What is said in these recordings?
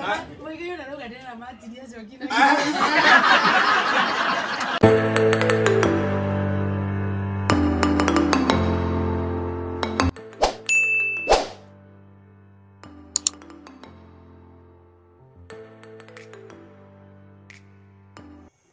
Mũigai ũrĩa arauga ndĩrĩ na matinia coki na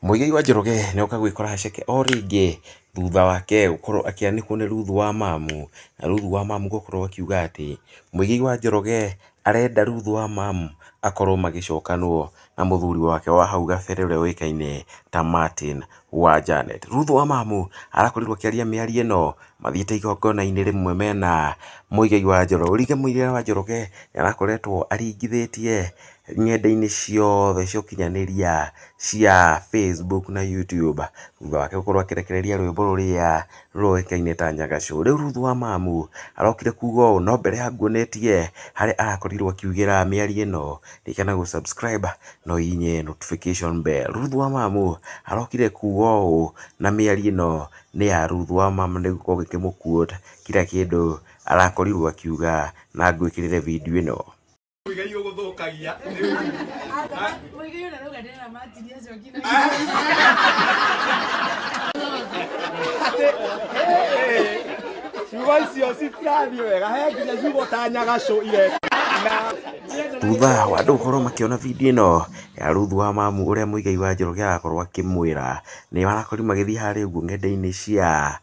Mũigai wa Njoroge nĩ oka gwĩkora haceke o rĩngĩ thutha wake gũkorwo akĩanĩkwo nĩ Ruth wa Mamu, na Ruth wa Mamu gũkorwo akiuga atĩ Mũigai wa Njoroge arenda Ruth wa Mamu akorwo magĩcokanwo na mũthuri wake wa hau gabere ũrĩa ũĩkaine ta Martin wa Janet. Ruth wa Mamu arakorirwo akĩaria mĩario ĩno mathiĩte igongona-inĩ rĩmwe mena Mũigai wa Njoroge. Ũrige Mũigai wa Njoroge nĩ arakoretwo aringithĩtie ng'enda-inĩ ciothe cia ũkinyanĩria cia Facebook na YouTube thutha wake gũkorwo akĩrekereria rwĩmbo rũrĩa rũĩkaine ta Nyagacũ. Rĩu Ruth wa Mamu arokire kuga ũũ, no mbere ya nguonetie harĩa arakorirwo akiugĩra mĩario ĩno, ririkana gũ subscribe na ũhihinye notification bell. Ruth wa Mamu arokire kuga ũũ na mĩario ĩno nĩ ya Ruth wa Mamu nĩguo ngĩkĩmũ quote kila kĩndũ arakorirwo akiuga na ngwĩkĩrĩre video ĩno. Mũigai ũgũthũkagia. Mũigai ũrĩa arauga ndĩrĩ na matinia coki na Ciugo icio citirathiĩ wega, he nginya ciugo ta nyagacũ ireka. Thutha wa andũ gũkorwo makĩona video ĩno ya Ruth wa Mamu ũrĩa Mũigai wa Njoroge arakorwo akĩmwĩra, nĩ marakorirwo magĩthiĩ harĩa ũguo ng'enda-inĩ cia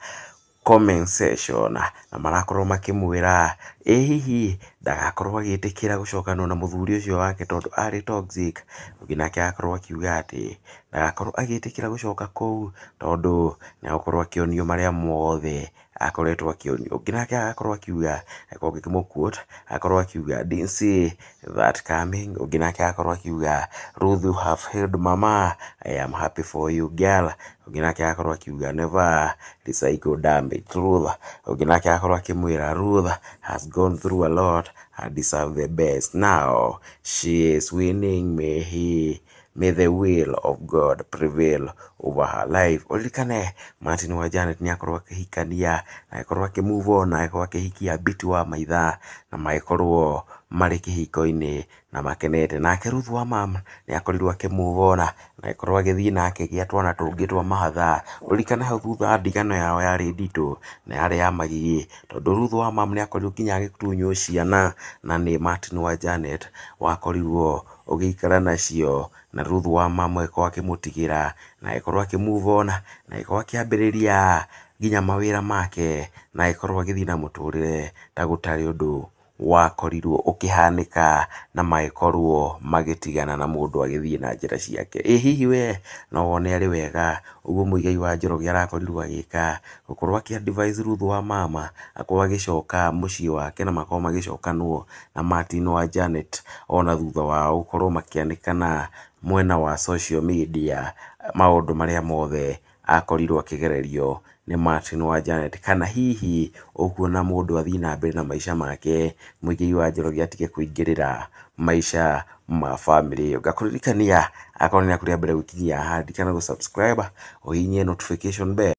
comment section na marakorwo makĩmwĩra ĩ hihi ndagakorwo agĩtĩkĩra gũcokanwo na mũthuri ũcio wake tondũ arĩ toxic. Ũngĩ nake agakorwo akiuga atĩ ndagakorwo agĩtĩkĩra gũcoka kũu tondũ nĩ egũkorwo akĩonio marĩa mothe akoretwo akĩonio. Ũngĩ nake agakorwo akiuga, akorwo ngĩkĩmũ quote, agakorwo akiuga didn't see that coming. Ũngĩ nake agakorwo akiuga Ruth you have healed mama, I am happy for you girl. Ũngĩ nake agakorwo akiuga never recycle damage Ruth. Ũngĩ nake agakorwo akĩmwĩra Ruth has gone through a lot and deserve the best. Now she is winning, may he may the will of God prevail over her life. Ũririkane Martin wa Janet nĩ akorwo akĩhikania na agĩkorwo akĩ move on na agĩkorwo akĩhikia Betty wa Maitha na magĩkorwo marĩ kĩhiko-inĩ na makenete. Nake Ruth wa Mam nĩ akorirwo akĩ move on na agĩkorwo agĩthiĩ na akĩgĩa twana tũngĩ twa mahatha. Ũririkane hau thutha ndigano yao yarĩ nditũ na yarĩ ya magigi tondũ Ruth wa Mam nĩ akorirwo nginya agĩtunywo ciana na nĩ Martin wa Janet wakorirwo ũgĩikara nacio na Ruth wa Mam agĩkorwo akĩmũtigĩra na agĩkorwo akĩ move on na agĩkorwo akĩambĩrĩria nginya mawĩra make na agĩkorwo agĩthiĩ na mũtũrĩre ta gũtarĩ ũndũ wakorirwo ũkĩhanĩka na magĩkorwo magĩtigana na mũndũ agĩthiĩ na njĩra ciake. Ĩ hihi we no wone arĩ wega ũguo Mũigai wa Njoroge arakorirwo agĩka gũkorwo akĩ advise Ruth wa Mama akorwo agĩcoka mũciĩ wake na makorwo magĩcokanwo na Martin wa Janet ona thutha wao gũkorwo makĩanĩkana mwena wa social media maũndũ marĩa mothe akorirwo akĩgererio nĩ Martin wa Janet, kana hihi ũkuona mũndũ athiĩ na mbere na maica make Mũigai wa Njoroge atige kũingĩrĩra maica ma bamĩrĩ ĩyo. Ngakũririkania akorwo nĩ rĩaku rĩa mbere gũkinyia haha, ririkana gũ subscribe ũhihinye notification bell.